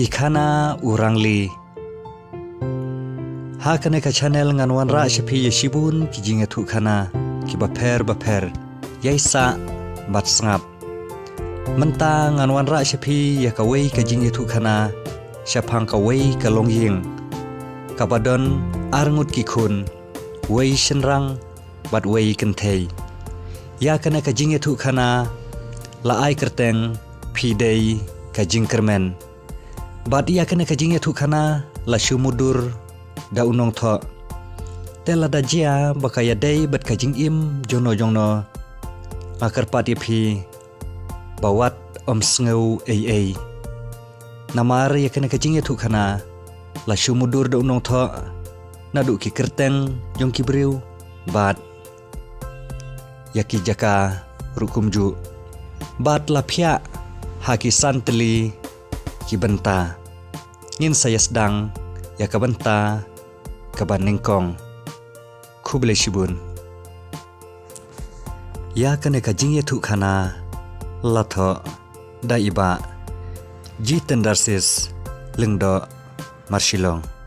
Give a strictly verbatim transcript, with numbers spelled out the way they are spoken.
Ki khana u rangli. Ha kane ka channel ngan wanrah sha phi ïa shibun ki jingïathuhkhana kiba pher ba pher, ïai sah bad sngap. Mynta ngan wanrah sha phi ïa kawei ka jingïathuhkhana shaphang kawei ka longïing kaba don arngut ki khun, wei shynrang bad wei kynthei. Ïa kane ka jingïathuhkhana la ai kyrteng Phi Dei Ka Jingkyrmen. Bad ïa kane ka jingïathuhkhana la shu mutdur da u nongthoh. Te lada jia ba ka ïadei bad ka jingim jongno jongno, nga kyrpad ïa phi ba wat ym sngew ei ei. Namar ïa kane ka jingïathuhkhana la shu mutdur da u nongthoh naduh ki kyrteng jong ki briew bad ïa ki jaka ruh kumjuh. Bad la phiah ha ki san tylli ki bynta. Ngin sa ïa sdang ïa ka bynta kaba nyngkong. Khublei shibun. Ïa kane ka jingïathuhkhana la thoh da i Bah Jitendarsis Lyngdoh, Marshillong.